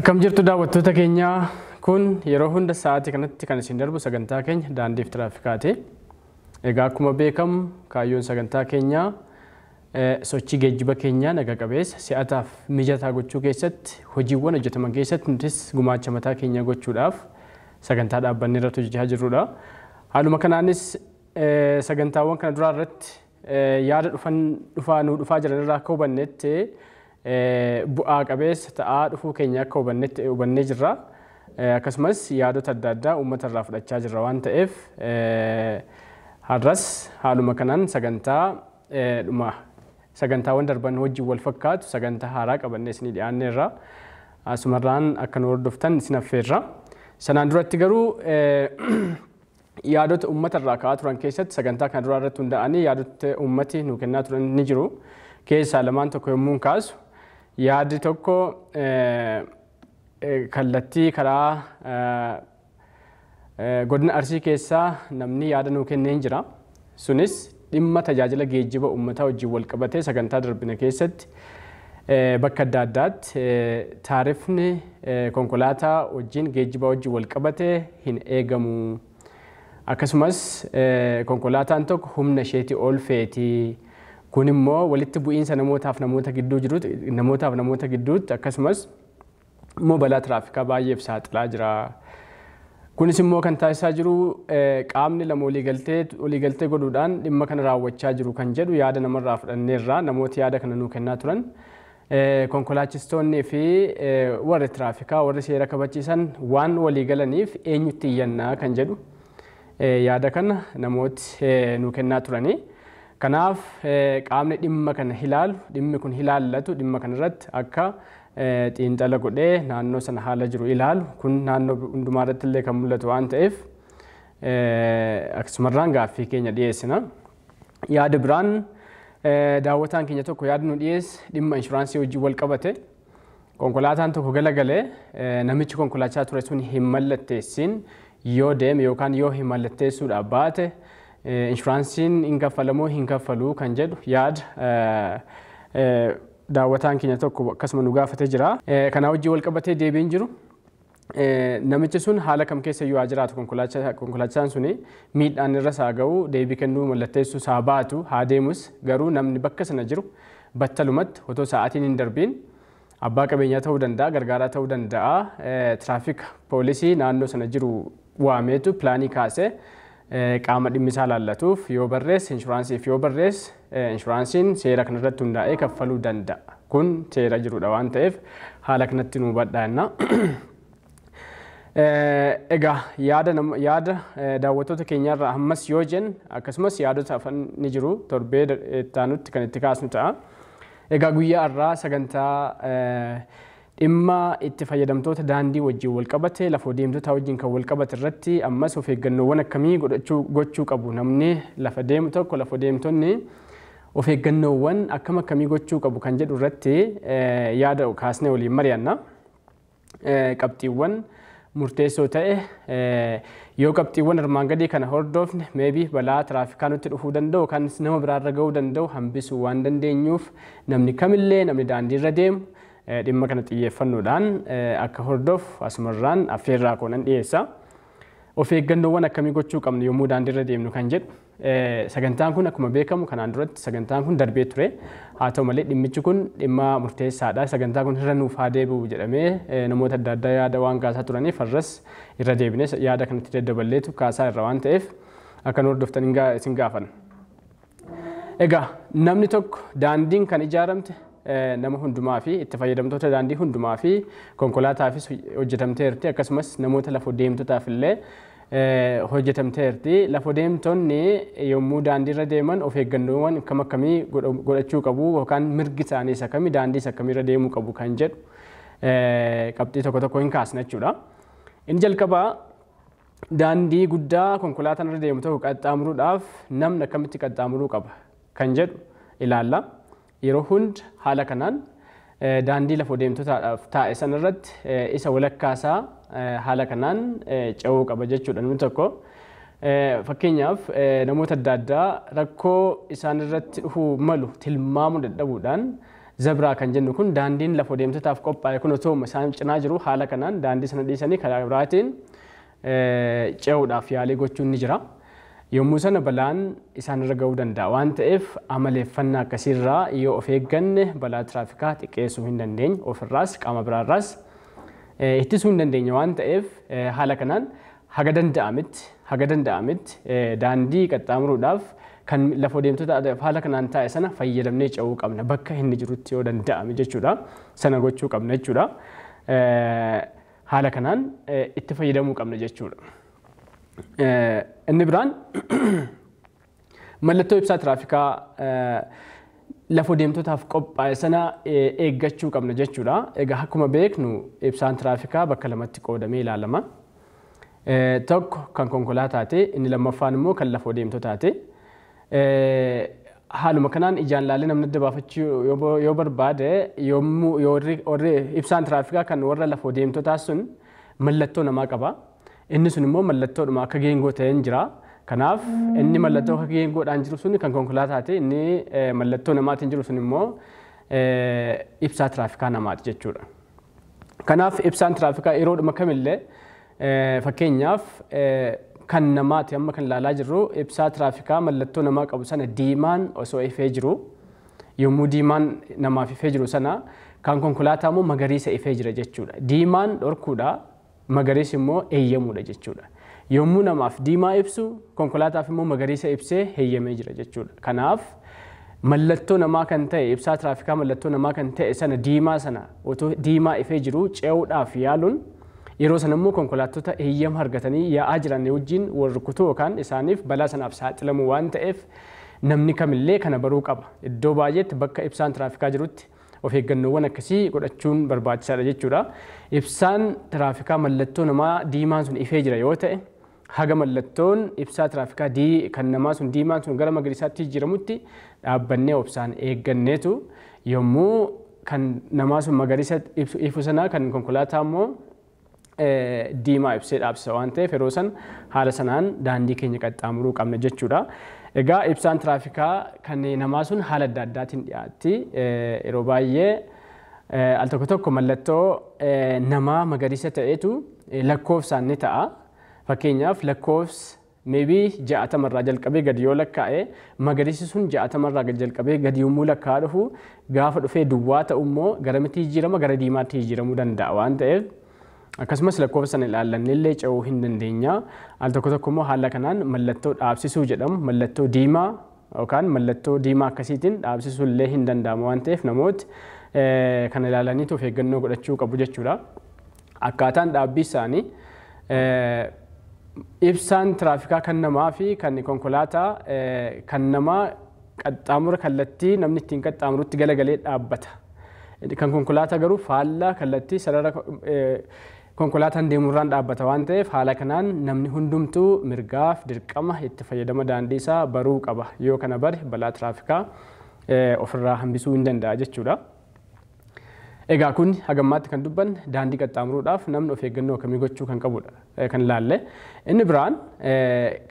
Akkam jirtu daawwattoota keenyaa, kun yeroo hunda sa'aatii kanatti kan isin darbu sagantaa keenya daandiif tiraafikaati. Egaa akkuma beekamu kaayyoon sagantaa keenyaa sochii geejjiba keenyaa naga qabeessa si'ataaf mijataa gochuu keessatti hojiiwwan hojjetaman keessatti nutis gumaacha mataa keenyaa gochuudhaaf sagantaa dhaabbanni irratti hojjechaa jirrudha. Haaluma kanaanis sagantaawwan kana duraa irratti yaada dhufaa nuu dhufaa jiran irraa akka hubannetti bu'aa qabeessa ta'aa dhufuu keenya akka hubannetti hubannee jirra. Akkasumas yaadota adda addaa uummata irraa fudhachaa jirra waan ta'eef har'as haaluma kanaan sagantaa dhuma sagantaawwan darban wajjin wal fakkaatu sagantaa haaraa qabannee isinii dhiyaanneerra. Asumarraan akka nu hordoftan isin affeerra. Sanaan duratti garuu yaadota uummata irraa ka'aa turan keessatti sagantaa kana duraa irratti hundaa'anii yaadota uummati nu kennaa turan ni jiru. Keessaa lamaan tokko yommuu kaasu yaadni tokko kallattii karaa godina Arsii keessaa namni yaada nuu kennee jira. Sunis dhimma tajaajila geejjiba uummataa wajjin wal qabatee sagantaa darbine keessatti bakka adda addaatti taarifni konkolaataa wajjin geejjiba wajjin wal qabatee hin eegamu. Akkasumas konkolaataan tokko humna isheetii ol feeti. Kun immoo walitti bu'iinsa namootaaf namoota gidduu jirutti namootaaf namoota gidduutti akkasumas immoo balaa tiraafikaa baay'eef saaxilaa jira. Kunis immoo kan taasisaa jiru qaamni lama waliigaltee godhuudhaan dhimma kana raawwachaa jiru kan jedhu yaada namarraa fudhanneerra namooti yaada kana nuu kennaa turan. Konkolaachistoonnii fi warri tiraafikaa warri seera kabachiisan waan waliigalaniif eenyutti iyyannaa kan jedhu yaada kana namooti nuu kennaa turanii. Kanaaf qaamni dhimma kana ilaalu dhimmi kun ilaallatu dhimma kanarratti akka xiinxala godhee naannoo sana haala jiru ilaalu kun naannoo hundumaa irratti illee kan mul'atu waan ta'eef akkasumarraan gaaffii keenya dhiyeessina. Yaada biraan daawwataan keenya tokko yaada nu dhiyeesse dhimma inshuraansii wajjin wal qabate konkolaataan tokko galagalee namichi konkolaachaa ture sun hin mallatteessin yoo deeme yookaan yoo hin mallatteessuudhaaf baate inshuraansiin hin kaffalamoo hin kaffaluu kan jedhu yaada daawwataan keenya tokko akkasuma nu gaafatee jira. Kanaa wajjin wal qabatee deebiin jiru namichi sun haala kam keessa iyyuu haa jiraatu konkolaachisaan suni miidhaan irra isaa ga'u deebii kennuu mallatteessuu isaa baatu haa deemus garuu namni bakka sana jiru battalumatti otoo sa'aatiin hin darbiin abbaa qabeenyaa ta'uu danda'a gargaaraa ta'uu danda'a tiraafika poolisii naannoo sana jiru waameetu pilaanii kaasee qaama dhimmi isaa laallatuuf yoo barreesse inshuraansiif yoo barreesse inshuraansiin seera kanarratti hundaa'ee kaffaluu danda'a. Kun seera jirudha waan ta'eef haala kanatti nu hubadhaa jenna. Egaa yaada daawwattoota keenyarraa ammas yoo jenne akkasumas yaadota hafan ni jiru torbee itti kan itti kaasnu ta'a. Egaa guyyaa har'aa sagantaa dhimma itti fayyadamtoota daandii wajjin wal qabate lafa deemtotaa wajjin kan wal qabate irratti ammas of eeggannoowwan akkamii gochuu qabu namni lafa deemu tokko lafa deemtonni of eeggannoowwan akkam akkamii gochuu qabu kan jedhu irratti yaada kaasnee waliin mari'anna. Qabxiiwwan murteessoo ta'e yoo qabxiiwwan armaan gadii kana hordofne meebii balaa tiraafikaa nutti dhufuu danda'u kan nama biraarra ga'uu danda'u hambisuu waan dandeenyuuf namni kamillee namni daandiirra deemu dhimma kana xiyyeeffannoodhaan akka hordofu asumarraan affeerraa koo nan dhiyeessa. Of eeggannoowwan akkamii gochuu qabnu yommuu daandiirra deemnu kan jedhu sagantaan kun akkuma beekamu kanaan duratti sagantaan kun darbee ture. Haa ta'u malee dhimmichi kun dhimma murteessaadha. Sagantaan kun irra nuuf haa deebi'u jedhamee namoota adda addaa yaada waan kaasaa turaniif har'as irra deebinee yaada kanatti daddaballeetu kaasaa irra waan ta'eef akka nu hordoftan isin gaafanna. Egaa namni tokko daandiin kan ijaaramte nama hundumaa fi itti fayyadamtoota daandii hundumaa fi konkolaataafis hojjetamteerti akkasumas namoota lafa deemtotaaf illee hojjetamteerti. Lafa deemtonni yommuu daandiirra deeman of eeggannoowwan akkam akkamii godhachuu qabu yookaan mirgi isaanii isa kamii daandii isa kamiirra deemuu qabu kan jedhu qabxii tokko tokko hin kaasna jechuudha. Inni jalqabaa daandii guddaa konkolaataan irra deemu tokko qaxxaamuruudhaaf namni akkamitti qaxxaamuruu qaba kan jedhu ilaalla. Yeroo hunda haala kanaan daandii lafa deemtotaadhaaf taa'e sanarratti isa walakkaasaa haala kanaan ce'uu qaba jechuudha namni tokko. Fakkeenyaaf namoota adda addaa rakkoo isaan irratti dhufuu malu tilmaamuu dadhabuudhaan Zebraa kan jennu kun daandiin lafa deemtotaaf qophaa'e kun otoo isaan cinaa jiru haala kanaan daandii sana dhiisanii karaa biraatiin ce'uudhaaf yaalii gochuun ni jira. Yommuu sana balaan isaan irra ga'uu danda'a waan ta'eef amaleeffannaa akkasiirraa yoo of eegganne balaa tiraafikaa xiqqeessuu hin dandeenye, ofirraas qaama biraarraas ittisuu hin dandeenye waan ta'eef haala kanaan haga danda'ametti daandii qaxxaamuruudhaaf kan lafa deemtota haala kanaan taa'e sana fayyadamnee ce'uu qabna bakka inni jirutti yoo danda'ame jechuudha. Sana gochuu qabna jechuudha. Haala kanaan itti fayyadamuu qabna jechuudha. Inni biraan mallattoo ibsaa tiraafikaa lafa deemtotaaf qophaa'e sana eeggachuu qabna jechuudha. Egaa akkuma beeknu ibsaan tiraafikaa bakka lamatti qoodamee ilaalama. Tokko kan konkolaataati, inni lammaffaan immoo kan lafa deemtotaati. Haaluma kanaan ijaan laalee namni adda baafachuu yoo barbaade yommuu warri ibsaan tiraafikaa kan warra lafa deemtotaa sun mallattoo namaa qaba. Inni sun immoo mallattoodhuma akka geengoo ta'een jira. Kanaaf inni mallattoo akka geengoodhaan jiru sun kan konkolaataati. Inni mallattoo namaatiin jiru sun immoo ibsaa tiraafikaa namaati jechuudha. Kanaaf ibsaan tiraafikaa yeroodhuma kamillee fakkeenyaaf kan namaati amma kan ilaalaa jirru ibsaa tiraafikaa mallattoo namaa qabu sana diimaan osoo ifee jiru yommuu diimaan namaaf ifee jiru sana kan konkolaataa immoo magariisa ifee jira jechuudha. Diimaan dhorkuudha, magariisi immoo eeyyamuudha jechuudha. Yommuu namaaf diimaa ibsu konkolaataaf immoo magariisa ibsee eeyyamee jira jechuudha. Kanaaf mallattoo namaa kan ta'e ibsaa tiraafikaa mallattoo namaa kan ta'e sana diimaa sana otoo diimaa ifee jiru ce'uudhaaf yaaluun yeroo sana immoo konkolaattota eeyyama argatanii yaa'aa jiran wajjin wal rukutuu yookaan isaaniif balaa sanaaf saaxilamu waan ta'eef namni kamillee kana baruu qaba. Iddoo baay'eetti bakka ibsaan tiraafikaa jirutti of eeggannoowwan akkasii godhachuun barbaachisaadha jechuudha. Ibsaan tiraafikaa mallattoo namaa diimaan sun ifee jira yoo ta'e haga mallattoon ibsaa tiraafikaa kan namaa sun diimaan sun gara magariisaatti jijjiiramutti dhaabbannee obsaan eegganneetu yommuu kan namaa sun magariisa ifu sana kan konkolaataa immoo diimaa ibsee dhaabsisa waan ta'eef yeroo san haala sanaan daandii keenya qaxxaamuruu qabna jechuudha. Egaa ibsaan tiraafikaa kan namaa sun haala adda addaatiin dhiyaatti. Yeroo baay'ee al tokko tokko mallattoo namaa magariisa ta'etu lakkoofsaan ni ta'a. Fakkeenyaaf lakkoofsa maybe 60 irraa jalqabee gadi yoo lakkaa'e magariisi sun 60 irraa gadi jalqabee gadi yommuu lakkaa'aa dhufu gaafa dhufee duwwaa ta'u immoo garamitti jijjiirama gara diimaatti jijjiiramuu danda'a waan ta'eef akkasumas lakkoofsa sana ilaallannee illee ce'uu hin dandeenya. Al tokko tokko immoo haala kanaan mallattoo dhaabsisuu jedhamu mallattoo diimaa yookaan mallattoo diimaa akkasiitiin dhaabsisuu illee hin danda'amu waan ta'eef namooti kana ilaalaniitu of eeggannoo godhachuu qabu jechuudha. Akkaataan dhaabbii isaanii ibsaan tiraafikaa kan namaa fi kan konkolaataa kan namaa qaxxaamura kallattii namni ittiin qaxxaamurutti galagalee dhaabbata. Kan konkolaataa garuu faallaa kallattii sarara konkolaataan deemurraan dhaabbata waan ta'eef haala kanaan namni hundumtuu mirgaaf dirqama itti fayyadama daandii isaa baruu qaba. Yoo kana bare balaa tiraafikaa ofirraa hambisuu hin danda'a jechuudha. Egaa kun hagammaatti kan dubbanne daandii qaxxaamuruudhaaf namni of eeggannoo akkamii gochuu kan qabudha kan laalle. Inni biraan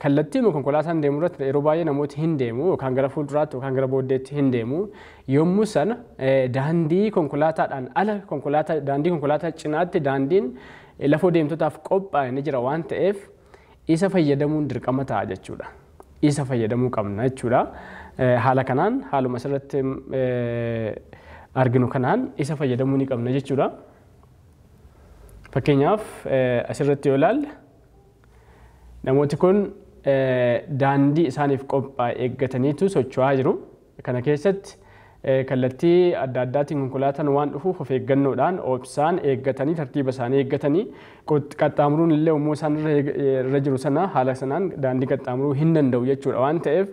kallattii konkolaataan deemu irratti yeroo baay'ee namooti hin deemu yookaan gara fuulduraatti yookaan gara booddeetti hin deemu. Yommuu sana daandii konkolaataadhaan ala daandii konkolaataa cinaatti daandiin lafoo deemtotaaf qophaa'e ni jira waan ta'eef isa fayyadamuun dirqama ta'a jechuudha. Isa fayyadamuu qabna jechuudha. Haala kanaan haaluma asirratti arginu kanaan isa fayyadamuu ni qabna jechuudha. Fakkeenyaaf asirratti yoo ilaalle namooti kun daandii isaaniif qophaa'e eeggataniitu socho'aa jiru. Kana keessatti kallattii adda addaatiin konkolaataan waan dhufuuf of eeggannoodhaan obsaan eeggatanii tartiiba isaanii eeggatanii qaxxaamuruun illee yommuu isaan irra jiru sana haala sanaan daandii qaxxaamuruu hin danda'u jechuudha waan ta'eef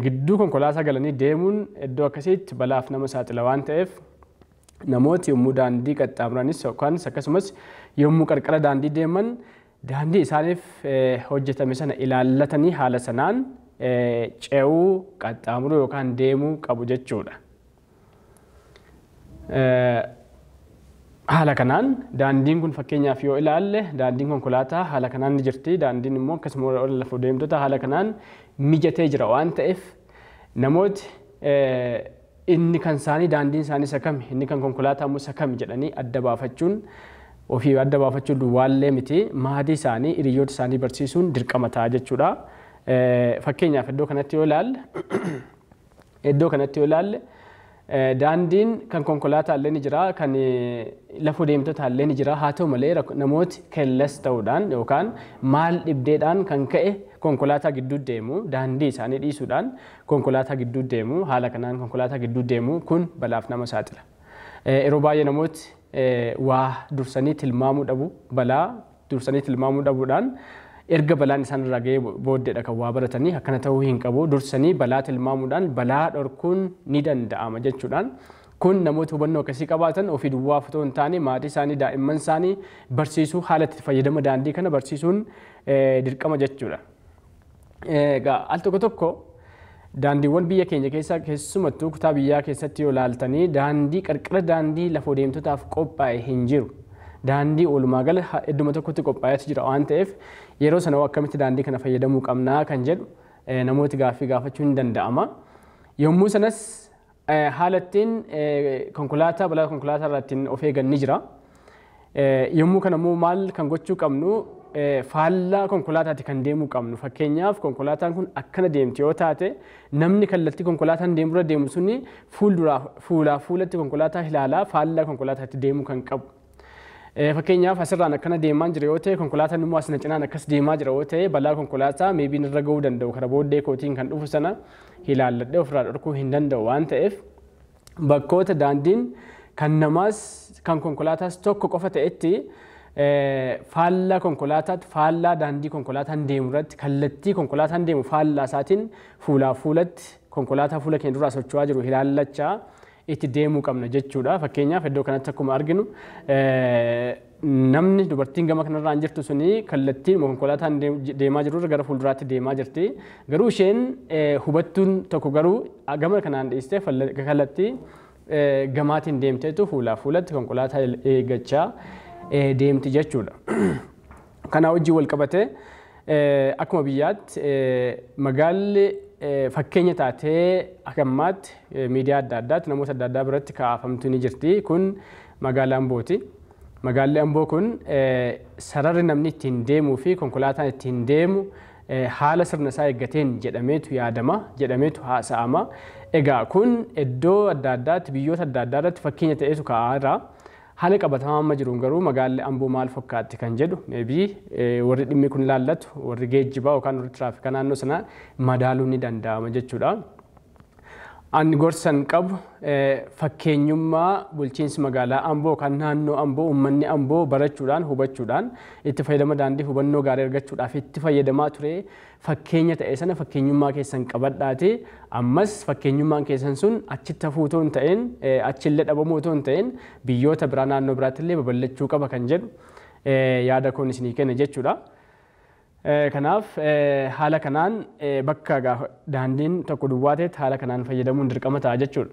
gidduu konkolaataa galanii deemuun iddoo akkasiitti balaaf nama saaxila waan ta'eef namooti yommuu daandii qaxxaamuranis yookaan akkasumas yommuu qarqara daandii deeman daandii isaaniif hojjetame sana ilaallatanii haala sanaan ce'uu qaxxaamuruu yookaan deemuu qabu jechuudha. Haala kanaan daandiin kun fakkeenyaaf yoo ilaalle daandiin konkolaataa haala kanaan ni jirti. Daandiin immoo akkasuma lafa deemtota haala kanaan mijatee jira waan ta'eef namooti Inni kan isaanii daandiin isaanii isa kami, inni kan konkolaataa immoo isa kami jedhanii adda baafachuun ofii adda baafachuun duwwaallee miti, maatii isaanii hiriyoota isaanii barsiisuun dirqama ta'a jechuudha. Fakkeenyaaf iddoo kanatti yoo ilaalle daandiin kan konkolaataa illee ni jira, kan lafa deemtotaa illee ni jira. Haa ta'u malee namooti kellas ta'uudhaan yookaan maal dhibdeedhaan kan ka'e konkolaataa gidduu deemu, daandii isaanii dhiisuudhaan konkolaataa gidduu deemu, haala kanaan konkolaataa gidduu deemu kun balaaf nama saaxila. Yeroo baay'ee namooti waa dursanii tilmaamuu dhabu, balaa dursanii tilmaamuu dhabuudhaan erga balaan isaan irraa ga'ee booddeedha kan waa baratanii. Akkana ta'uu hin qabu, dursanii balaa tilmaamuudhaan balaa dhorkuun ni danda'ama jechuudhaan. Kun namoota hubannoo akkasii qabaatan ofii duwwaaf otoo hin taane maatii isaanii daa'imman isaanii barsiisuu, haala itti fayyadama daandii kana barsiisuun dirqama jechuudha. Egaa al tokko tokko daandiiwwan biyya keenya keessa keessumattuu kutaa biyyaa keessatti yoo ilaaltanii daandii qarqara daandii lafa deemtotaaf qophaa'e hin jiru. Daandii walumaa gala idduma tokkotti qophaa'etu jira waan ta'eef yeroo sana akkamitti daandii kana fayyadamuu qabnaa kan jedhu namooti gaaffii gaafachuu hin danda'ama. Yommuu sanas haala ittiin konkolaataa balaa konkolaataa irraa ittiin of eegan ni jira. Yommuu kana immoo maal kan gochuu qabnu, faallaa konkolaataatti kan deemuu qabnu. Fakkeenyaaf konkolaataan kun akkana deemti yoo taate namni kallattii konkolaataan deemurra deemu suni fuulaa fuulatti konkolaataa ilaalaa faallaa konkolaataatti deemuu kan qabu. Fakkeenyaaf asirraan akkana deemaa jira yoo ta'e konkolaataan immoo asina cinaan akkas deemaa jira yoo ta'e balaa konkolaataa meebiin irra ga'uu danda'u karaa booddee kootiin kan dhufu sana ilaalladhee ofirraa dhorkuu hin danda'u waan ta'eef bakkoota daandiin kan namaas kan konkolaataas tokko qofa ta'etti faallaa konkolaataatti faallaa daandii konkolaataan deemu irratti kallattii konkolaataan deemu faallaa isaatiin fuulaa fuulatti konkolaataa fuula keenya duraa socho'aa jiru ilaallachaa itti deemuu qabna jechuudha. Fakkeenyaaf iddoo kanatti akkuma arginu namni dubartiin gama kanarraan jirtu suni kallattiin konkolaataan deemaa jirurra gara fuulduraatti deemaa jirti. Garuu isheen hubattuun tokko garuu gama kanaan dhiistee kallattii gamaatiin deemteetu fuulaa fuulatti konkolaataa eeggachaa deemti jechuudha. Kanaa wajjin wal qabatee akkuma biyyaatti magaalli fakkeenya taatee akka ammaatti miidiyaa adda addaatti namoota adda addaa biratti kaafamtu ni jirti. Kun magaalaa Ambooti. Magaalli Amboo kun sararri namni ittiin deemuu fi konkolaataan ittiin deemu haala sirna isaa eeggateen jedhameetu yaadama, jedhameetu haasa'ama. Egaa kun iddoo adda addaatti biyyoota adda addaa irratti fakkeenya ta'eetu ka'aa jira. Haala qabatamaa amma jiruun garuu magaalli Amboo maal fakkaatti kan jedhu meebii warri dhimmi kun ilaallatu warri geejjibaa yookaan warri tiraafikaa naannoo sanaa madaaluun ni danda'ama jechuudha. Ani gorsan qabu fakkeenyummaa bulchiinsi magaalaa Amboo yookaan naannoo Amboo uummanni Amboo barachuudhaan hubachuudhaan itti fayyadama daandii hubannoo gaarii argachuudhaaf itti fayyadamaa ture fakkeenya ta'e sana fakkeenyummaa keessan qabadhaati. Ammas fakkeenyummaan keessan sun achitti hafuu otoo hin ta'in achillee dhabamuu otoo hin ta'in biyyoota biraa naannoo biraatti illee babal'achuu qaba kan jedhu yaada koon isinii kenna jechuudha. Kanaaf haala kanaan bakka daandiin tokko duwwaa ta'etti haala kanaan fayyadamuun dirqama ta'a jechuudha.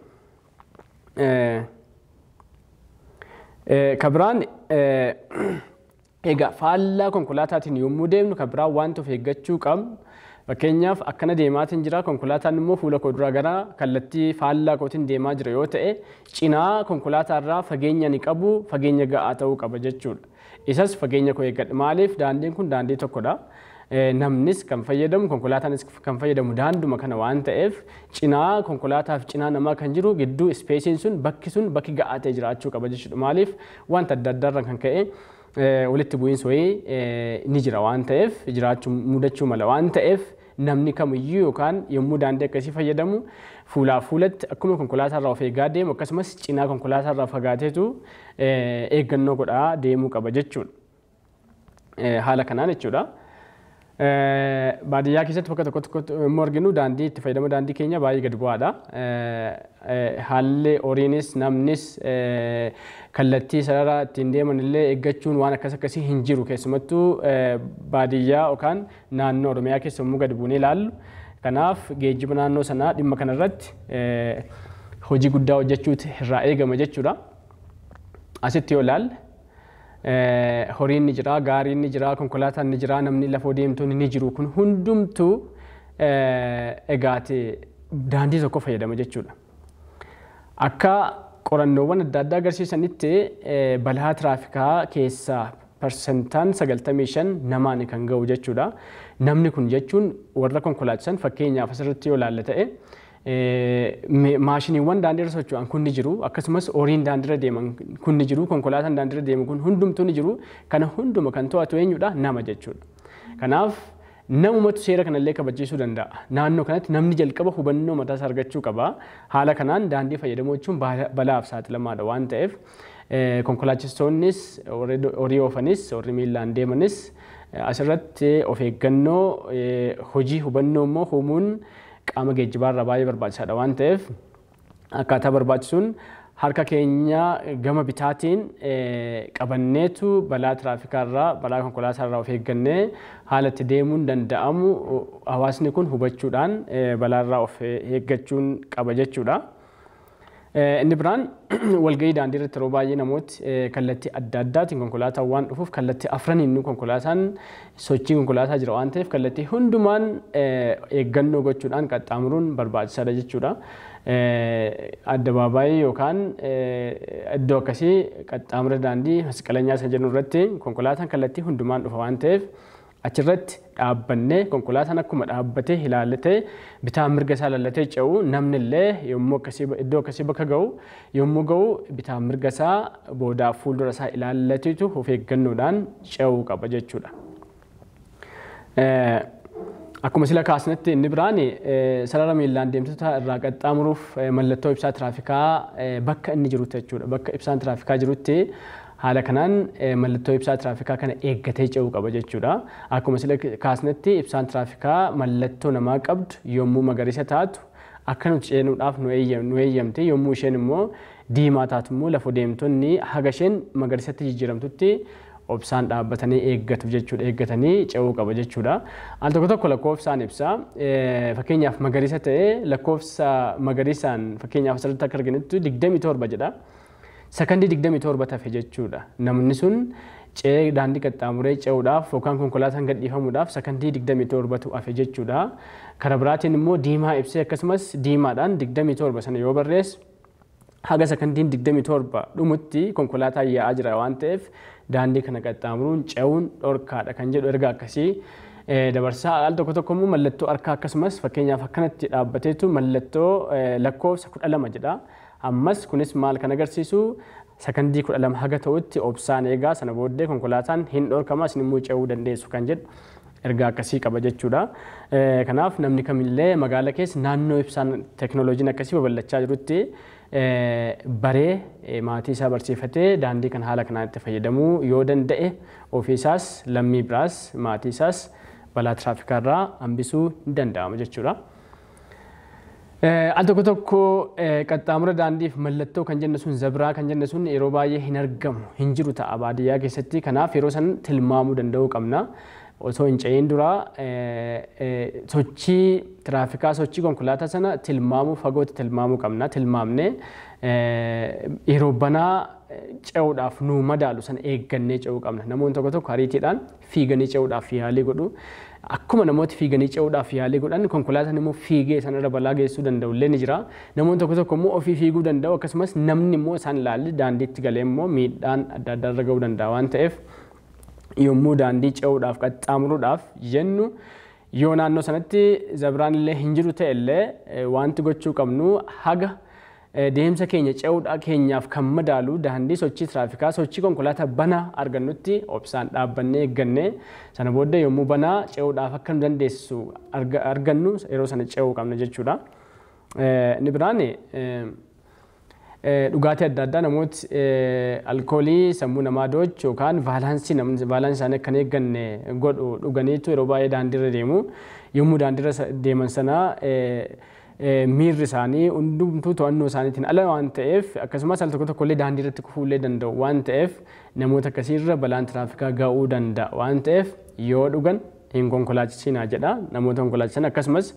Kan biraan egaa faallaa konkolaataatiin yommuu deemnu kan biraan wanta of eeggachuu qabnu fakkeenyaaf akkana deemaatiin jira konkolaataan immoo fuula koo dura gara kallattii faallaa kootiin deemaa jira yoo ta'e cinaa konkolaataarraa fageenya ni qabu fageenya ga'aa ta'uu qaba jechuudha. Isas fageenya koo eeggadha. Maaliif daandiin kun daandii tokkodha. Namnis kan fayyadamu konkolaataanis kan fayyadamu daanduma kana waan ta'eef cinaa konkolaataaf cinaa namaa kan jiru gidduu ispeesiin sun bakki sun bakki ga'aa ta'e jiraachuu qaba jechuudha. Maaliif wanta adda addaarraan kan ka'e walitti bu'iinsa wayii ni jira waan ta'eef jiraachuu mudachuu mala waan ta'eef namni kamiyyuu yookaan yommuu daandii akkasii fayyadamu fuulaa fuulatti akkuma konkolaataarraa of eegaa deemu akkasumas cinaa konkolaataarraa fagaateetu eeggannoo godhaa deemuu qaba jechuudha. Haala kanaan jechuudha. Baadiyyaa keessatti bakka tokko tokkotti immoo arginu daandii itti fayyadama daandii keenya baay'ee gadi bu'aadha. Haalli horiinis namnis kallattii sarara ittiin deeman illee eeggachuun waan akkas akkasii hin jiru keessumattuu baadiyyaa yookaan naannoo Oromiyaa keessa yommuu gadi buunee ilaallu. Kanaaf geejjiba naannoo sanaa dhimma kanarratti hojii guddaa hojjechuutu irraa eegama jechuudha. Asitti yoo ilaalle horiin ni jira, gaariin ni jira, konkolaataan ni jira, namni lafoo deemtuun ni jiru. Kun hundumtuu egaati daandii tokko fayyadama jechuudha. Akka qorannoowwan adda addaa agarsiisanitti balaa tiraafikaa keessaa parsentaan 95 namaan kan ga'u jechuudha. Namni kun jechuun warra konkolaachisan, fakkeenyaaf asirratti yoo ilaalla ta'e, maashiniiwwan daandiirra socho'an kun ni jiru, akkasumas horiin daandiirra deeman kun ni jiru, konkolaataan daandiirra deemu kun hundumtuu ni jiru. Kana hunduma kan to'atu eenyudha? Nama jechuudha. Kanaaf namumatu seera kanallee kabachiisuu danda'a. Naannoo kanatti namni jalqaba hubannoo mataa isaa argachuu qaba. Haala kanaan daandii fayyadamuu jechuun balaaf saaxilamaadha waan ta'eef, konkolaachistoonnis, horii oofanis, warri miillaan deemanis asirratti of eeggannoo hojii hubannoo immoo uumuun qaama geejjibaarraa baay'ee barbaachisaadha waan ta'eef, akkaataa barbaachisuun harka keenya gama bitaatiin qabanneetu balaa tiraafikaarraa, balaa konkolaataarraa of eeggannee haala itti deemuun danda'amu hawaasni kun hubachuudhaan balaarraa of eeggachuun qaba jechuudha. Inni biraan walgahii daandii irratti yeroo baay'ee namooti kallattii adda addaatiin konkolaataan waan dhufuuf, kallattii afraniin konkolaataan sochii konkolaataa jira waan ta'eef, kallattii hundumaan eeggannoo gochuudhaan qaxxaamuruun barbaachisaadha jechuudha. Addabaabaayii yookaan iddoo akkasii qaxxaamura daandii masqalanyaa isa jennu irratti konkolaataan kallattii hundumaan dhufa waan ta'eef, achirratti dhaabbannee konkolaataan akkuma dhaabbatee ilaallatee bitaa mirga isaa ilaallatee ce'u, namni illee yommuu akkasii iddoo akkasii bakka ga'u yommuu ga'u bitaa mirga isaa, boodaa fuuldura isaa ilaallateetu of eeggannoodhaan ce'uu qaba jechuudha. Akkuma sila kaasnetti, inni biraan sarara miillaan deemtota irraa qaxxaamuruuf mallattoo ibsaa tiraafikaa bakka inni jirutti jechuudha. Bakka ibsaan tiraafikaa jirutti haala kanaan mallattoo ibsaa tiraafikaa kana eeggatee ce'uu qaba jechuudha. Akkuma sila kaasnetti, ibsaan tiraafikaa mallattoo namaa qabdu yommuu magariisa taatu akka nuti ceenuudhaaf nu eeyyamte, yommuu isheen immoo diimaa taatu immoo lafa deemtonni haga isheen magariisatti jijjiiramtutti obsaan dhaabbatanii eeggatu jechuudha. Eeggatanii ce'uu qaba jechuudha. Al tokko tokko lakkoofsaan ibsa. Fakkeenyaaf magariisa ta'ee lakkoofsa magariisaan, fakkeenyaaf asirratti akka arginutti 27 jedha. Sakandii 27 tafe jechuudha. Namni sun ce'ee daandii qaxxaamuree ce'uudhaaf yookaan konkolaataan gadhiifamuudhaaf sakandii 27tu hafe jechuudha. Karaa biraatiin immoo diimaa ibsee akkasumas diimaadhaan 27 sana yoo barreessu, haga sakandiin 27 dhumutti konkolaataan yaa'aa jira waan ta'eef daandii kana qaxxaamuruun ce'uun dhorkaadha kan jedhu erga akkasii dabarsaa. Al tokko tokko immoo mallattoo harkaa akkasumas fakkeenyaaf akkanatti dhaabbateetu mallattoo lakkoofsa 12 jedha. Ammas kunis maal kan agarsiisu? Sakandii 12 haga ta'utti obsaan eegaa, sana booddee konkolaataan hin dhorkama, isin immoo ce'uu dandeessu kan jedhu ergaa akkasii qaba jechuudha. Kanaaf namni kamillee magaala keessa naannoo ibsaan teekinooloojiin akkasii babal'achaa jirutti baree maatii isaa barsiifatee daandii kan haala kanaan itti fayyadamuu yoo danda'e, ofiisaas, lammii biraas, maatii isaas balaa tiraafikaa hambisuu ni danda'ama jechuudha. Al tokko tokko qaxxaamura daandiif mallattoo kan jenne sun, zebraa kan jenne sun, yeroo baay'ee hin argamu, hin jiru ta'a baadiyyaa keessatti. Kanaaf yeroo san tilmaamuu danda'uu qabna. Osoo hin ce'in dura sochii tiraafikaa, sochii konkolaataa sana tilmaamuu, fagootti tilmaamuu qabna. Tilmaamnee yeroo banaa ce'uudhaaf nu madaalu sana eeggannee ce'uu qabna. Namoonni tokko tokko ariitiidhaan fiiganii ce'uudhaaf yaalii godhu. Akkuma namooti fiiganii ce'uudhaaf yaalii godhan, konkolaataan immoo fiigee sanarra balaa geessuu danda'u illee ni jira. Namoonni tokko tokko immoo ofii fiiguu danda'u, akkasumas namni immoo isaan ilaalli daandiitti galee immoo miidhaan adda addaa irra ga'uu danda'a waan ta'eef, yommuu daandii ce'uudhaaf qaxxaamuruudhaaf jennu, yoo naannoo sanatti zebraan illee hin jiru ta'e illee, wanti gochuu qabnu haga deemsa keenya ce'uudhaa keenyaaf kan madaalu daandii sochii tiraafikaa, sochii konkolaataa banaa argannutti obsaan dhaabbannee eeggannee, sana booddee yommuu banaa ce'uudhaaf akka nu dandeessisu argannu yeroo sana ce'uu qabna jechuudha. Inni biraan dhugaatii adda addaa, namooti alkoolii sammuu namaa doochu yookaan vaalaansii isaanii akka hin eegganne godhu dhuganiitu yeroo baay'ee daandiirra deemu. Yommuu daandiirra deeman sana miirri isaanii hundumtuu to'annoo isaaniitiin ala waan ta'eef, akkasumas al tokko tokko illee daandii irratti kufuu illee danda'u waan ta'eef, namoota akkasiirra balaan tiraafikaa ga'uu danda'a waan ta'eef, yoo dhugan hin konkolaachisinaa jedha namoota konkolaachisan. Akkasumas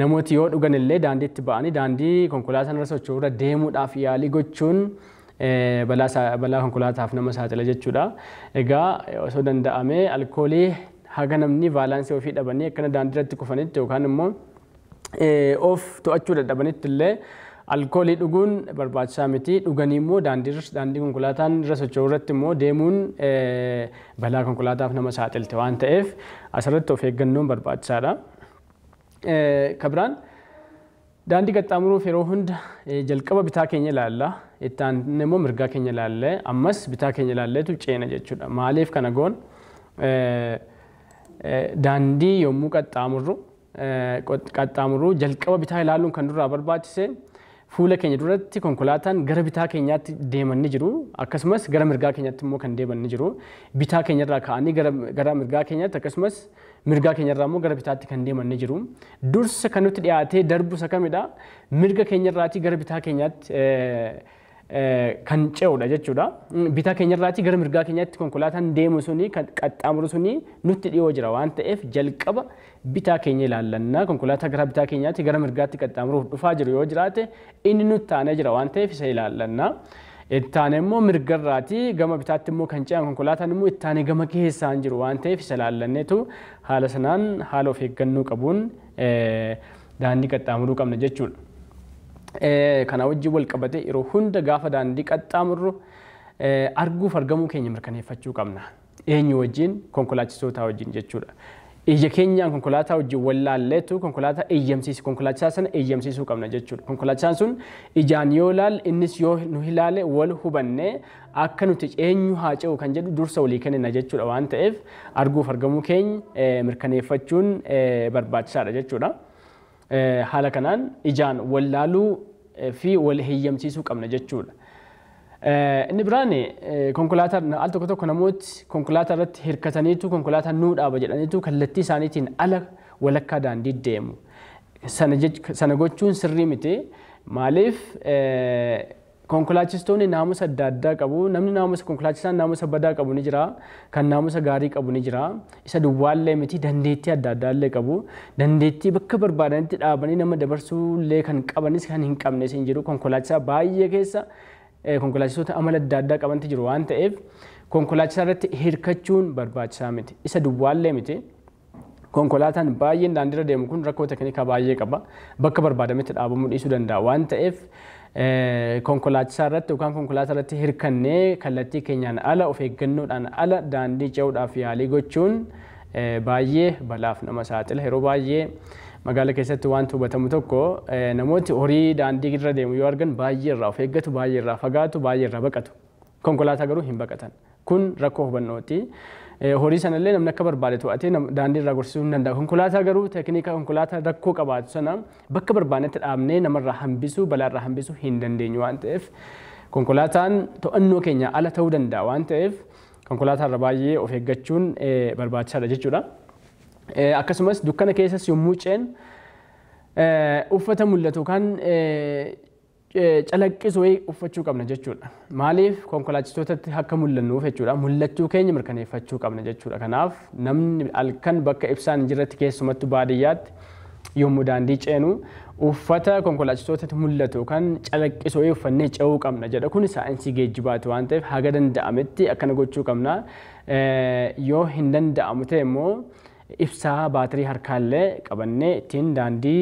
namooti yoo dhugan illee daandiitti ba'anii daandii konkolaataan irra socho'u irra deemuudhaaf yaalii gochuun balaa konkolaataaf nama saaxila jechuudha. Egaa osoo danda'amee alkoolii haga namni vaalaansii ofii dhabanii akkana daandii irratti kufanitti yookaan immoo of to'achuu dadhabanitti illee Alkoolii dhuguun barbaachisaa miti. Dhuganii immoo daandii konkolaataan irra socho'u irratti immoo deemuun balaa konkolaataaf nama saaxilte waan ta'eef asirratti of eeggannoon barbaachisaadha. Kabiraan daandii qaxxaamuruuf yeroo hunda jalqaba bitaa keenya ilaalla. Itti aanee immoo mirgaa keenya ilaallee ammas bitaa keenya ilaalleetu ceena jechuudha. Maaliif kana goon daandii yommuu qaxxaamurru jalqaba bitaa ilaaluun kan duraa barbaachise fuula keenya duratti konkolaataan gara bitaa keenyaatti deeman ni jiru. Akkasumas gara mirgaa keenyaatti immoo kan deeman ni jiru. Bitaa keenyarraa ka'anii gara mirgaa keenyaatti akkasumas mirgaa keenyarraa immoo gara bitaatti kan deeman ni jiru. Dursa kan nutti dhiyaatee darbu isa kamidha? Mirga keenyarraatii gara bitaa keenyaatti kan ce'udha jechuudha. Bitaa keenyarraatii gara mirgaa keenyaatti konkolaataan deemu suni kan qaxxaamuru suni nutti dhiyoo jira waan ta'eef jalqaba bitaa keenya ilaallannaa. Konkolaataa gara bitaa keenyaatti gara mirgaatti qaxxaamuruuf dhufaa jiru yoo jiraate inni nutti aanee jira waan ta'eef isa ilaallannaa. Itti aanee immoo mirgarraatii gama bitaatti immoo kan ce'an konkolaataan immoo itti aanee gama keessaan jiru waan ta'eef isa ilaallanneetu haala sanaan haala of eeggannoo qabuun daandii qaxxaamuruu qabna jechuudha. Kana wajjin wal qabate yeroo hunda gaafa daandii qaxxaamurru arguuf argamuu keenya mirkaneeffachuu qabna. Eenyu wajjin? Konkolaachistoota wajjin jechuudha. Ija keenyaan konkolaataa wajjin wallaalleetu konkolaataa eeyyamsiisu konkolaachisaa sana eeyyamsiisuu qabna jechuudha. Konkolaachisaan sun ijaan yoo ilaalle innis yoo nu ilaale wal hubannee akka nuti eenyu haa ce'u kan jedhu dursa walii kennina jechuudha waan ta'eef arguuf argamuu keenya mirkaneeffachuun barbaachisaadha jechuudha. Haala kanaan ijaan wallaaluu fi wal heeyyamsiisuu qabna jechuudha. Inni biraan konkolaataa al tokko tokko namooti konkolaataa irratti hirkataniitu konkolaataa nuu dhaaba jedhaniitu kallattii isaaniitiin ala walakkaa daandii deemu. Sana gochuun sirrii miti. Maaliif konkolaachistoonni naamusa adda addaa qabu. Namni naamusa konkolaachisaan naamusa badaa qabu ni jira. Kan naamusa gaarii qabu ni jira. Isa duwwaallee miti dandeettii adda addaallee qabu. Dandeettii bakka barbaadanitti dhaabanii nama dabarsuullee kan qabanis kan hin qabnes hin jiru. Konkolaachisaa baay'ee keessa konkolaachistoota amala adda addaa qabantu jiru waan ta'eef konkolaachisaa irratti hirkachuun barbaachisaa miti. Isa duwwaallee miti. Konkolaataan baay'een daandiirra deemu kun rakkoo teknikaa baay'ee qaba. Bakka barbaadametti dhaabamuu dhiisuu danda'a waan ta'eef konkolaachisaa irratti yookaan konkolaataa irratti hirkannee kallattii keenyaan ala of eeggannoodhaan ala daandii ce'uudhaaf yaalii gochuun baay'ee balaaf nama saaxila. Yeroo baay'ee magaala keessatti wanti hubatamu tokko namooti horii daandii irra deemu yoo argan baay'ee irraa of eeggatu, baay'ee irraa fagaatu, baay'ee irraa baqatu. Konkolaataa garuu hin baqatan. Kun rakkoo hubannooti. Horii sanallee namni akka barbaade to'atee daandii irraa gorsisuu hin danda'a. Konkolaataa garuu teeknika konkolaataa rakkoo qabaatu sana bakka barbaadnetti dhaabnee namarraa hambisuu, balaarraa hambisuu hin dandeenyu waan ta'eef konkolaataan to'annoo keenya ala ta'uu danda'a waan ta'eef konkolaataa irra baay'ee of eeggachuun barbaachisaadha jechuudha. Akkasumas dukkana keessas yommuu ceenu uffata mul'atu kan calaqqisu wayii uffachuu qabna jechuudha. Maaliif konkolaachistootatti akka mul'annuuf jechuudha. Mul'achuu keenya mirkaneeffachuu qabna jechuudha. Kanaaf namni halkan bakka ibsaan hin jirretti keessumattuu baadiyyaatti yommuu daandii ceenu uffata konkolaachistootatti mul'atu kan calaqqisu wayii uffannee ce'uu qabna jedha. Kun saayinsii geejjibaati waan ta'eef haga danda'ametti akkana gochuu qabna. Yoo hin danda'amu ta'e immoo ibsaa baatirii harkaallee qabannee ittiin daandii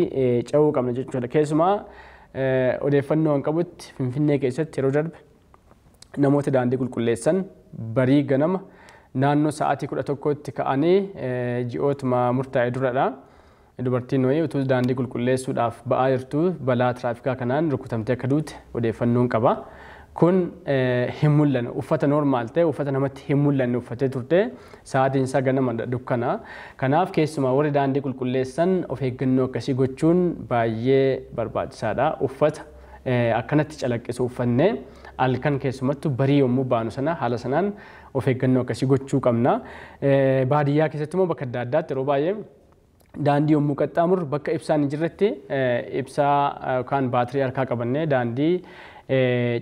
ce'uu qabna jechuudha. Keessumaa odeeffannoo an qabutti Finfinnee keessatti yeroo darbe namoota daandii qulqulleessan barii ganama naannoo sa'aatii 11tti ka'anii ji'ootuma murtaa'e duradha. Dubartiin wayii utuu daandii qulqulleessuudhaaf ba'aa jirtu balaa tiraafikaa kanaan rukutamtee akka duute odeeffannoon qaba. Kun hin mul'anne uffata normaal ta'e uffata namatti hin mul'anne uffatee turte sa'aatiin isaa ganama dukkana. Kanaaf keessumaa warri daandii qulqulleessan of eeggannoo akkasii gochuun baay'ee barbaachisaadha. Uffata akkanatti calaqqisu uffannee halkan keessumattuu barii yommuu baanu sana haala sanaan of eeggannoo akkasii gochuu qabna. Baadiyyaa keessatti immoo bakka adda addaatti yeroo baay'ee daandii yommuu qaxxaamurru bakka ibsaan hin jirretti ibsaa yookaan baatirii harkaa qabannee daandii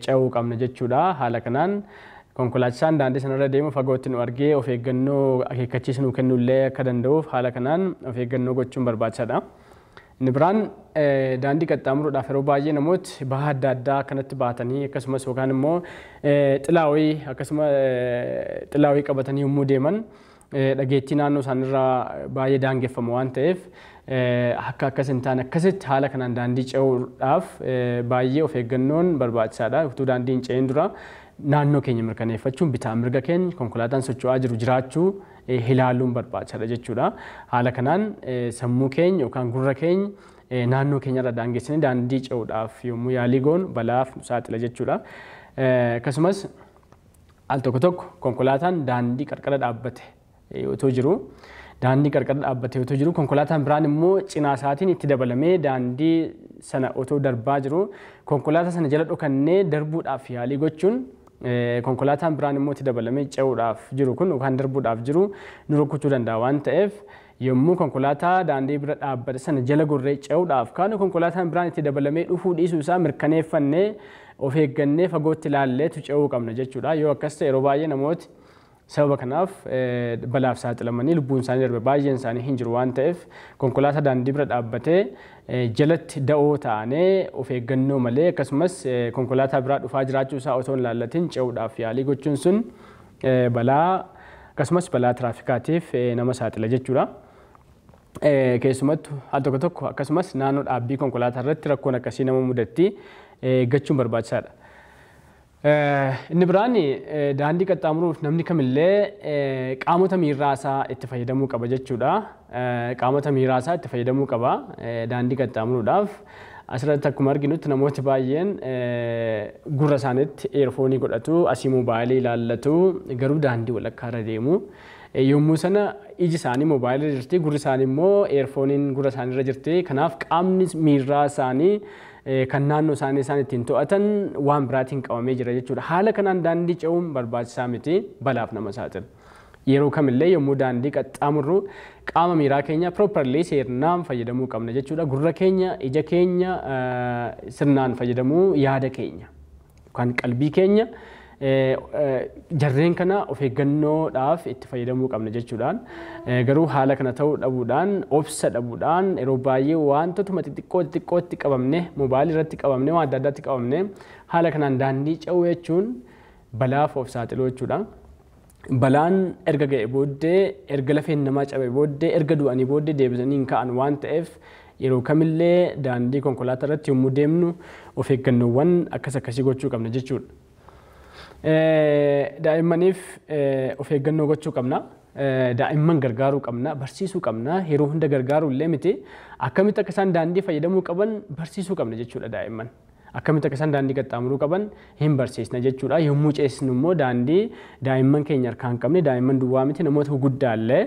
ce'uu qabna jechuudha. Haala kanaan konkolaachisaan daandii sanarra deemu fagootti nu argee of eeggannoo akeekkachiisa nu kennullee akka danda'uuf haala kanaan of eeggannoo gochuun barbaachisaadha. Inni biraan daandii qaxxaamuruudhaaf yeroo baay'ee namooti bahaa adda addaa akkanatti baatanii akkasumas yookaan immoo xilaa wayii akkasuma xilaa wayii qabatanii yommuu deeman dhageettii naannoo isaaniirraa baay'ee daangeffamu waan ta'eef akka akkas hin taane akkasitti haala kanaan daandii ce'uudhaaf baay'ee of eeggannoon barbaachisaadha. Utuu daandii hin ce'in dura naannoo keenya mirkaneeffachuun bitaa mirga keenya konkolaataan socho'aa jiru jiraachuu ilaaluun barbaachisaadha jechuudha. Haala kanaan sammuu keenya yookaan gurra keenya naannoo keenyarra daangessinee daandii ce'uudhaaf yommuu yaalii goonu balaaf nu saaxila jechuudha. Akkasumas al tokko tokko konkolaataan daandii qarqara dhaabbate otoo jiru daandii qarqara dhaabbate otoo jiru konkolaataan biraan immoo cinaa isaatiin itti dabalamee daandii sana otoo darbaa jiru konkolaataa sana jala dhokannee darbuudhaaf yaalii gochuun konkolaataan biraan immoo itti dabalamee ce'uudhaaf jiru kun yookaan darbuudhaaf jiru nu rukutuu danda'a waan ta'eef yommuu konkolaataa daandii bira dhaabbate sana jala gorree ce'uudhaaf kaanu konkolaataan biraan itti dabalamee dhufuu dhiisuu isaa mirkaneeffannee of eeggannee fagootti ilaalleetu ce'uu qabna jechuudha. Yoo akkas ta'e yeroo baay'ee namooti sababa kanaaf balaaf saaxilamanii lubbuun isaanii darbe baay'een isaanii hin jiru waan ta'eef konkolaataa daandii bira dhaabbatee jalatti da'oo ta'anii of eeggannoo malee akkasumas konkolaataa biraa dhufaa jiraachuu isaa otoo hin laallatin ce'uudhaaf yaalii gochuun sun balaa akkasumas balaa tiraafikaatiif nama saaxila jechuudha. Keessumattuu al tokko tokko akkasumas naannoo dhaabbii konkolaataa irratti rakkoon akkasii nama mudatti eeggachuun barbaachisaadha. Inni biraan daandii qaxxaamuruuf namni kamillee qaamota miiraasaa itti fayyadamuu qaba jechuudha. Qaamota miiraasaa itti fayyadamuu qaba daandii qaxxaamuruudhaaf. Asirratti akkuma arginutti namooti baay'een gurra isaaniitti eerfoonii godhatu, asii moobaayilii ilaallatu, garuu daandii walakkaa irra deemu. Yommuu sana iji isaanii moobaayilii irra jirti, gurri isaanii immoo eerfooniin gurra isaanii irra jirti. Kanaaf qaamni miiraa isaanii kan naannoo isaanii isaan ittiin to'atan waan biraatiin qabamee jira jechuudha. Haala kanaan daandii ce'uun barbaachisaa miti, balaaf nama saaxila. Yeroo kamillee yommuu daandii qaxxaamurru qaama miiraa keenya properly sirnaan fayyadamuu qabna jechuudha. Gurra keenya, ija keenya sirnaan fayyadamuu, yaada keenya yookaan qalbii keenya jarreen kana of eeggannoodhaaf itti fayyadamuu qabna jechuudhaan. Garuu haala kana ta'uu dhabuudhaan, obsa dhabuudhaan yeroo baay'ee wantootuma xixiqqoo xixiqqootti qabamne, moobaayilii irratti qabamne, waan adda addaatti qabamne haala kanaan daandii ce'uu jechuun balaaf of saaxiluu jechuudha. Balaan erga ga'e booddee, erga lafeen namaa cabe booddee, erga du'anii booddee deebisanii hin ka'an waan ta'eef yeroo kamillee daandii konkolaataa irratti yommuu deemnu of eeggannoowwan akkas akkasii gochuu qabna jechuudha. Daa'immaniif of eeggannoo gochuu qabna. Daa'imman gargaaruu qabna, barsiisuu qabna. Yeroo hunda gargaaruu illee miti. Akkamitti akka isaan daandii fayyadamuu qaban barsiisuu qabna jechuudha daa'imman. Akkamitti akka isaan daandii qaxxaamuruu qaban hin barsiisna jechuudha. Yommuu ceesisnu immoo daandii daa'imman keenya harkaa hin qabne, daa'imman duwwaa miti, namoota guguddaa illee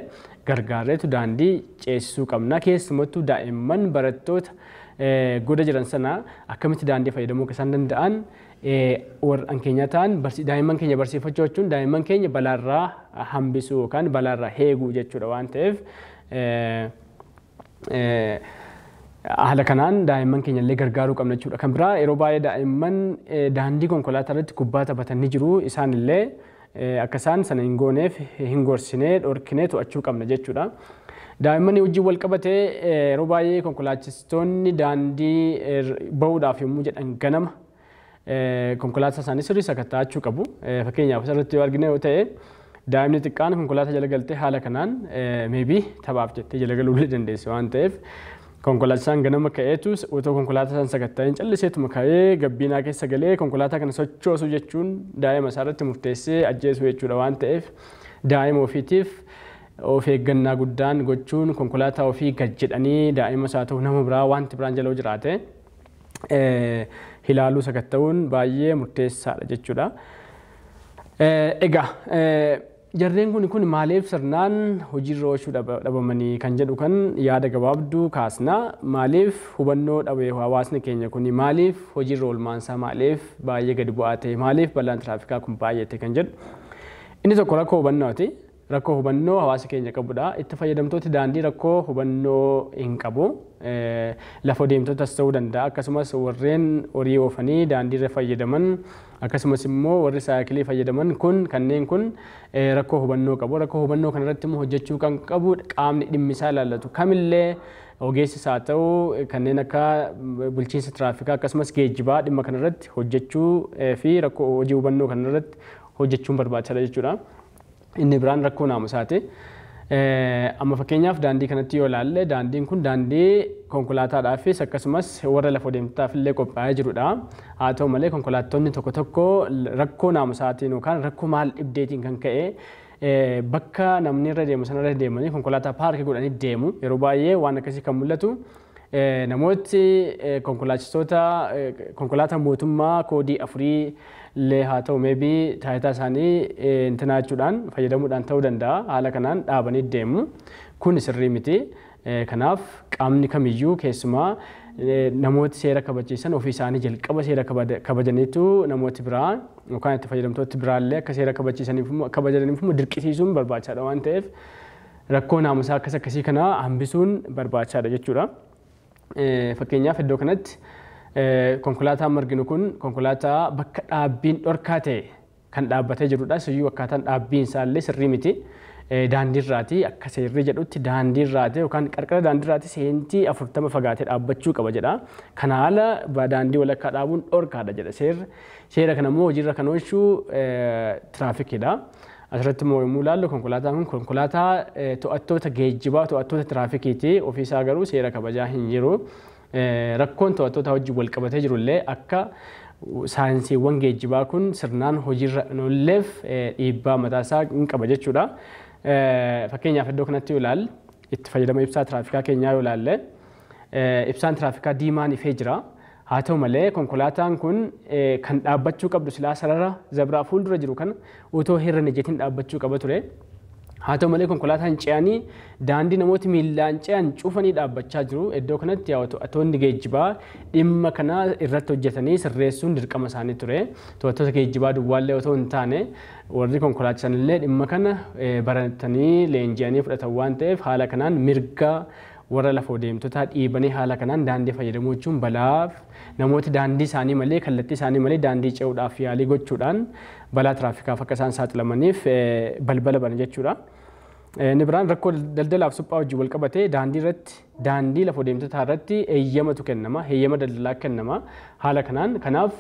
gargaarreetu daandii ceesisuu qabna. Keessumattuu daa'imman barattoota goda jiran sana akkamitti daandii fayyadamuu akka isaan danda'an warra keenya ta'an daa'imman keenya barsiifachuu jechuun daa'imman keenya balaarraa hambisuu yookaan balaarraa eeguu jechuudha waan ta'eef haala kanaan daa'imman keenya illee gargaaruu qabna jechuudha. Kan biraa yeroo baay'ee daa'imman daandii konkolaataa irratti kubbaa taphatan ni jiru. Isaan illee akka isaan sana hin gooneef hin gorsinee dhorkinee to'achuu qabna jechuudha. Daa'imman wajjin wal qabatee yeroo baay'ee konkolaachistoonni daandii bahuudhaaf yommuu jedhan ganama konkolaataa isaanii sirrii sakatta'achuu qabu. Fakkeenyaaf asirratti yoo argine yoo ta'e daa'imni xiqqaan konkolaataa jala galtee haala kanaan maybe taphaaf jettee jala galuu illee dandeessi waan ta'eef konkolaachisaan ganama ka'eetu otoo konkolaataa isaan sakatta'een calliseetuma ka'ee gabbiinaa keessa galee konkolaataa kana sochoosu jechuun daa'ima isaa irratti murteessee ajjeesuu jechuudha waan ta'eef daa'ima ofiitiif of eeggannaa guddaan gochuun konkolaataa ofii gad jedhanii daa'ima isaa ta'u nama biraa wanti biraan jala jiraate ilaaluu sakatta'uun baay'ee murteessaadha jechuudha. Egaa jarreen kun maaliif sirnaan hojiirra oolchuu dhabamanii kan jedhu kan yaada gabaabduu kaasna. Maaliif hubannoo dhabe hawaasni keenya kun, maaliif hojiirra oolmaansaa maaliif baay'ee gadi bu'aa ta'e, maaliif balaan tiraafikaa kun baay'ate kan jedhu. Inni tokko rakkoo hubannooti. Rakkoo hubannoo hawaasa keenya qabudha. Itti fayyadamtooti daandii rakkoo hubannoo hin qabu. Lafa deemtotas ta'uu danda'a. Akkasumas warreen horii oofanii daandiirra fayyadaman, akkasumas immoo warri saayikilii fayyadaman kun kanneen kun rakkoo hubannoo qabu. Rakkoo hubannoo kanarratti immoo hojjechuu kan qabu qaamni dhimmi isaa ilaallatu kamillee ogeessis haa ta'u kanneen akka bulchiinsa tiraafikaa akkasumas geejjibaa dhimma kanarratti hojjechuu fi rakkoo hojii hubannoo kanarratti hojjechuun barbaachisaadha jechuudha. Inni biraan rakkoo naamusaati. Amma fakkeenyaaf daandii kanatti yoo ilaalle, daandiin kun daandii konkolaataadhaafis akkasumas warra lafa deemtotaaf illee qophaa'ee jirudha. Haa ta'u malee, konkolaattonni tokko tokko rakkoo naamusaatiin yookaan rakkoo maal dhibdeetiin kan ka'e bakka namni irra deemu sanarra deemanii konkolaataa paarkii godhanii deemu. Yeroo baay'ee waan akkasii kan mul'atu namooti konkolaachistoota konkolaataa mootummaa koodii 4 illee haa ta'u, maybe taayitaa isaanii intinaachuudhaan fayyadamuudhaan ta'uu danda'a, haala kanaan dhaabanii deemu. Kun sirrii miti. Kanaaf qaamni kamiyyuu, keessumaa namooti seera kabachiisan, ofii isaanii jalqaba seera kabajaniitu namooti biraa yookaan itti fayyadamtooti biraallee akka seera kabachiisaniif kabajaniif immoo dirqisiisuun barbaachisaadha waan ta'eef, rakkoo naamusaa akkas akkasii kana hambisuun barbaachisaadha jechuudha. Fakkeenyaaf iddoo kanatti konkolaataan marginu kun konkolaataa bakka dhaabbiin dhorkaa ta'e kan dhaabbatee jirudha. Siyyuu akkaataan dhaabbiin isaallee sirrii miti. Daandiirraati akka seerri jedhutti daandiirraati yookaan qarqara daandiirraati seentii 40 fagaatee dhaabbachuu qaba jedha. Kana haala daandii walakkaa dhaabuun dhorkaadha jedha seerri. Seera kana immoo hojiirra kan oolchu tiraafikiidha. Asirratti immoo yommuu ilaallu, konkolaataan kun konkolaataa to'attoota geejjibaa, to'attoota tiraafikiiti. Ofiisaa garuu seera kabajaa hin jiru. Rakkoon to'attoota wajjin wal qabatee jirullee akka saayinsiiwwan geejjibaa kun sirnaan hojiirra hin oolleef dhiibbaa mataasaa hin qaba jechuudha. Fakkeenyaaf iddoo kanatti yoo ilaalle, itti fayyadama ibsaa tiraafikaa keenyaa yoo ilaalle, ibsaan tiraafikaa diimaan ifee jira. Haa ta'u malee, konkolaataan kun kan dhaabbachuu qabdu silaa sarara zabraa fuuldura jiru kana utoo hirra ejjetiin dhaabbachuu qaba ture. Haa ta'u malee, konkolaataan ce'anii daandii namooti miillaan ce'an cufanii dhaabbachaa jiru. Iddoo kanatti to'attoonni geejjibaa dhimma kana irratti hojjetanii sirreessuun dirqama isaanii ture. To'attoota geejjibaa duwwaallee otoo hin taane, warri konkolaachisan illee dhimma kana baratanii leenji'anii fudhatan waan ta'eef, haala kanaan mirga warra lafa deemtotaa dhiibanii haala kanaan daandii fayyadamuu jechuun balaaf, namooti daandii isaanii malee, kallattii isaanii malee daandii ce'uudhaaf yaalii gochuudhaan balaa tiraafikaaf akka isaan saaxilamaniif balbala bana jechuudha. Inni biraan rakkoo daldalaaf suphaa wajjin wal qabatee daandii irratti, daandii lafa deemtotaa irratti eeyyamatu kennama, heeyyama daldalaa kennama haala kanaan. Kanaaf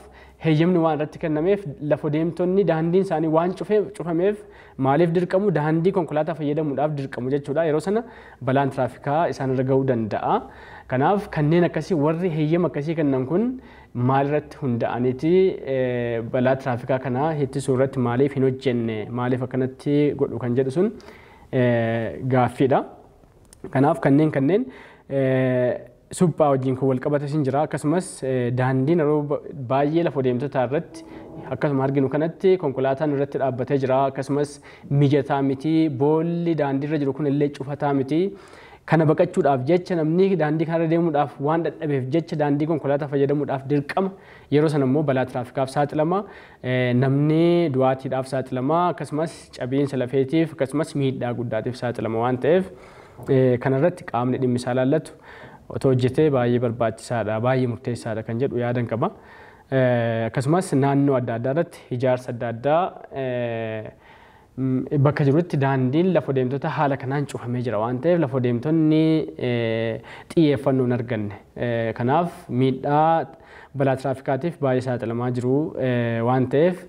heeyyamni waan irratti kennameef, lafa deemtonni daandiin isaanii waan cufameef maaliif dirqamu? Daandii konkolaataa fayyadamuudhaaf dirqamu jechuudha. Yeroo sana balaan tiraafikaa isaan irra gahuu danda'a. Kanaaf kanneen akkasii, warri heeyyama akkasii kennan kun maalirratti hunda'aniiti? Balaa tiraafikaa kana ittisuu irratti maaliif hin hojjenne? Maaliif akkanatti godhu kan jedhu sun gaaffiidha. Kanaaf kanneen suphaa wajjin kan wal qabates hin jira. Akkasumas daandiin yeroo baay'ee lafa deemtotaa irratti akkasuma arginu kanatti konkolaataan irratti dhaabbatee jira. Akkasumas mijataa miti. Boolli daandii irra jiru kun illee cufataa miti. Kana baqachuudhaaf jecha, namni daandii kanarra deemuudhaaf waan dadhabeef jecha daandii konkolaataa fayyadamuudhaaf dirqama. Yeroo sana immoo balaa tiraafikaaf saaxilama. Namni du'aatiidhaaf saaxilama. Akkasumas cabiinsa lafeetiif, akkasumas miidhaa guddaatiif saaxilama waan ta'eef, kanarratti qaamni dhimmi isaa laallatu otoo hojjetee baay'ee barbaachisaadha, baay'ee murteessaadha kan jedhu yaadan qaba. Akkasumas naannoo adda addaa irratti ijaarsa adda addaa bakka jirutti daandiin lafa deemtota haala kanaan cufamee jira waan ta'eef, lafa deemtonni xiyyeeffannoo hin arganne. Kanaaf miidhaa balaa tiraafikaatiif baay'ee saaxilamaa jiru waan ta'eef,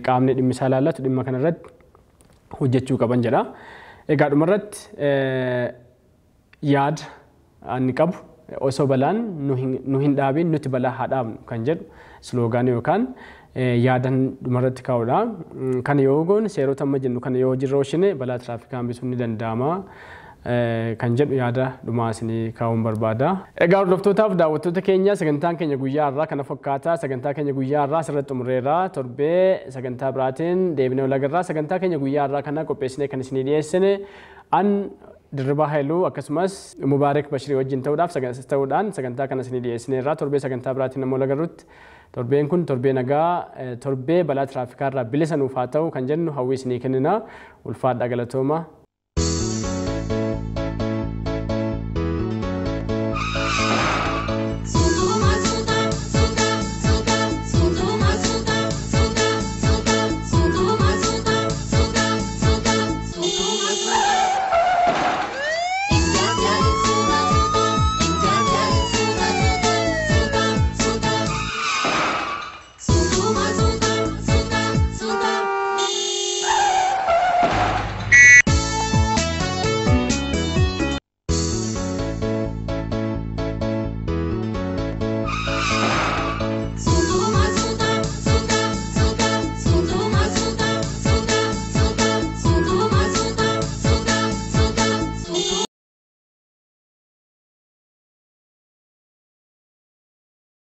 qaamni dhimmi isaa laallatu dhimma kanarratti hojjechuu qaban jedha. Egaa dhumarratti yaada ani qabu, osoo balaan nu hin dhaabin nuti balaa haa dhaabnu kan jedhu slogan yookaan yaadan dhumarratti kaa'udha. Kana yoo goone, seerota amma jennu kana yoo hojiirra oolchine, balaa tiraafikaa hambisuun ni danda'ama kan jedhu yaada dhumaa isinii kaa'uun barbaada. Egaa hordoftootaaf daawwattoota keenya, sagantaan keenya guyyaa har'aa kana fakkaata. Sagantaa keenya guyyaa har'aa asirratti xumurreerra. Torbee sagantaa biraatiin deebinee wal agarraa. Sagantaa keenya guyyaa har'aa kana qopheessinee kan isinii dhiyeessine an Dirribaa Haayiluu akkasumas Mubaarak Bashirii wajjin ta'uudhaan sagantaa kana isinii dhiyeessineerra. Torbee sagantaa biraatiin nama wal agarrutti, torbeen kun torbee nagaa, torbee balaa tiraafikaa irraa bilisa nuuf haa ta'u kan jennu hawwii isinii kennina. Ulfaadhaa, galatooma.